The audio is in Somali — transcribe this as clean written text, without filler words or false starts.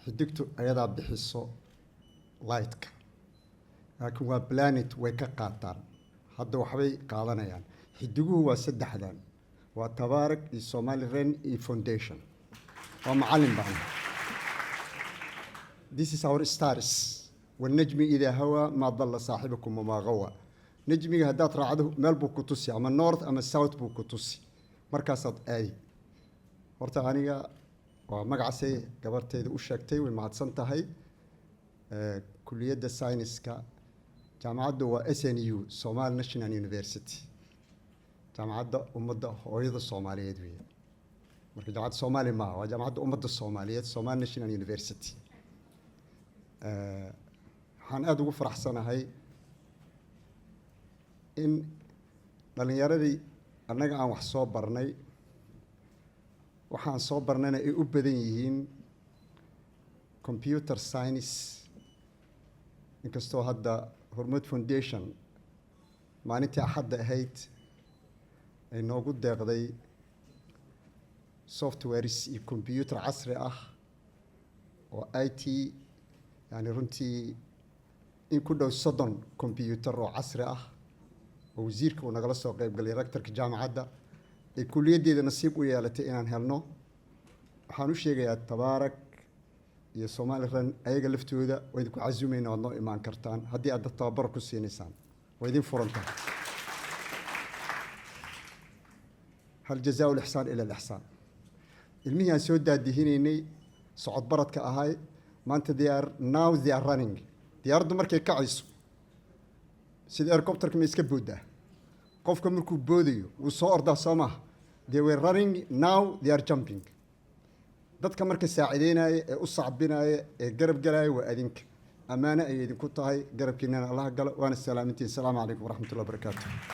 Xidigtu ayadaa bixiso lightka, laakiin waa planet, way ka qaataan. Hadda waxbay qaadanayaan. Xidiguhu waa saddexdan: waa Tabaarak iyo SomaliREN iyo Foundation. Waa macallin baan. This is our stars. والنجم إذا هوى ما ضل صاحبكم وما غوى. Najmiga haddaad raacdo, meel buu ku tusi, ama north ama south buu ku tusi, markaasaad aadi. Horta aniga waa magacaasay gabartayda u sheegtay, way mahadsan tahay. Kuliyadda sayniska jaamacaddu waa SNU, Somali National University, jaamacadda ummadda, hooyada Soomaaliyeed weeye. Marka jaamacadda Soomaali maaha, waa jaamacadda ummadda Soomaaliyeed, Somali National University. Waxaan aada ugu faraxsanahay in dhallinyaradii annaga aan wax soo barnay, waxaan soo barnayna ay u badan yihiin computer science, inkastoo hadda Hormuud Foundation maalintii Axadda ahayd ay noogu deeqday softwares iyo computer casri ah oo IT, yani runtii in ku dhow 30 computer oo casri ah, oo wasiirka uu nagala soo qeyb galay, rectorka jaamacadda, ay kuliyaddeeda nasiib u yeelatay inaan helno. Waxaan u sheegayaa Tabaarak iyo SomaliREN, ayaga laftooda waa idinku casuumayna, waad noo imaan kartaan haddii aad dad tababar ku siinaysaan, waa idin furan tahay. هل جزاء الإحسان إلا الإحسان. Ilmihii aan soo daadihinaynay, socod baradka ahay, maanta they are now they are running. Diyaaraddu markay kacayso, sida helicopterka ma iska booddaa? Qofka markuu boodayo wuu soo ordaa, soo maaha? They were running, now they are jumping. Dadka marka saacideynaya ee u sacbinaya ee garab galaya waa adinka. Ammaano ayay idinku tahay. Garabkiinana Allaha gala. Waana salaamintiin. Asalaamu calaykum waraxmatullahi wabarakaatu.